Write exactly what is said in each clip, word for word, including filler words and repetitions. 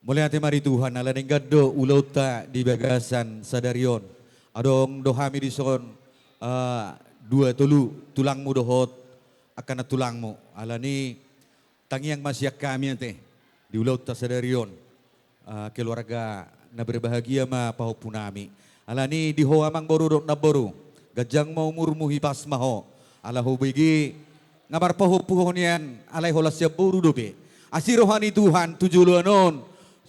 Mauliate ma di Tuhan, ala denggan do ulaonta di bagasan sadari on. Adong do hami dison, eh, dua tolu tulangmu dohot angka nantulangmu. Alani tangiang ma sian hami ate di ulaonta sadari on. Eh, keluarga na berbahagia ma pahompunami. Alani di ho amangboru dohot namboru, ganjang ma umurmu, hipas ma ho. Ala hubege nga marpahompu ho nian, alai holan sian boru dope. Asi roha ni Tuhan tu joloan on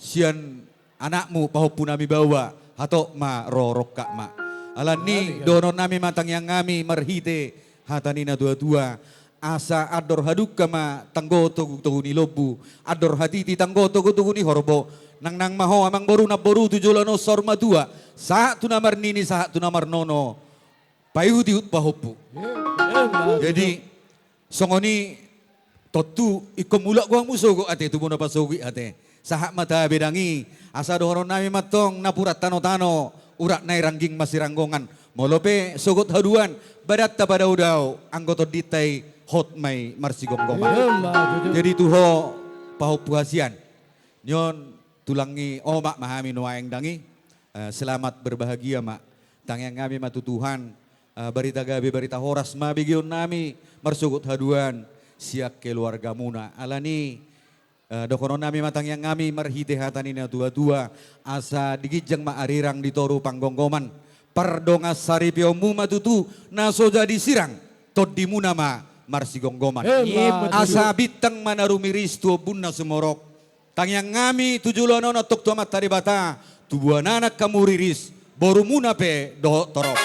sian anakmu pahompunami baoa, hatop ma ro rongkap ma. Alani dohononnami ma tangiangnami marhite hata ni natuatua. Asa andor hadungka ma tanggo togutogu ni lombu, andor hatiti tanggo togutogu ni horbo. Nangnang ma ho amangboru namboru tu joloan on saur matua, sahat tu na marnini, sahat tu na marnono, paihutihut pahompu. Jadi songon i, tontu ingkon mulak do hamu sogot ate, tubu na pasogit ate. Sahat ma tabe dang i, asa dohononnami ma antong napuran tanotano, urat na i rangging masiranggongan. Molo pe sogot haduan, badanta padaodao, anggo tondinta i hot ma i marsigomgoman. Jadi tu ho pahompu hasian ni on, tulang i, omak ma hami nuaeng dang i. Eh, selamat berbahagia ma. Tangiangnami ma tu Tuhan, eh, barita gabe, barita horas ma begeonnami marsogot haduan sian keluargamuna. Alani, eh, dohononnami ma tangiangnami marhite hata ni natuatua, asa di ginjang ma arirang, di toru panggomgoman. Pardongansaripeonmu ma tutu na so jadi sirang, tondimuna ma marsigomgoman. Asa bintang ma na rumiris tu ombun na sumorop. Tangiangnami tu joloan on antong tu Amanta Debata, tubuan anak hamu riris, borumuna pe dohot torop.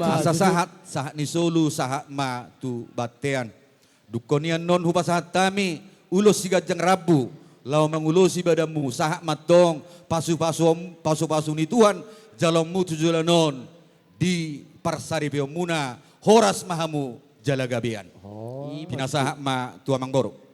Asa sahat, sahat ni solu, sahat ma tu bontean. Dungkon i annon hupasahat hami ulos siganjang rambu, laho mangulosi badanmu, sahat ma antong pasupasu, pasupasu ni Tuhan jaloonmu tu joloan on, di parsaripeonmuna, horas ma hamu jala gabean. Pinasahat ma tu amangboru.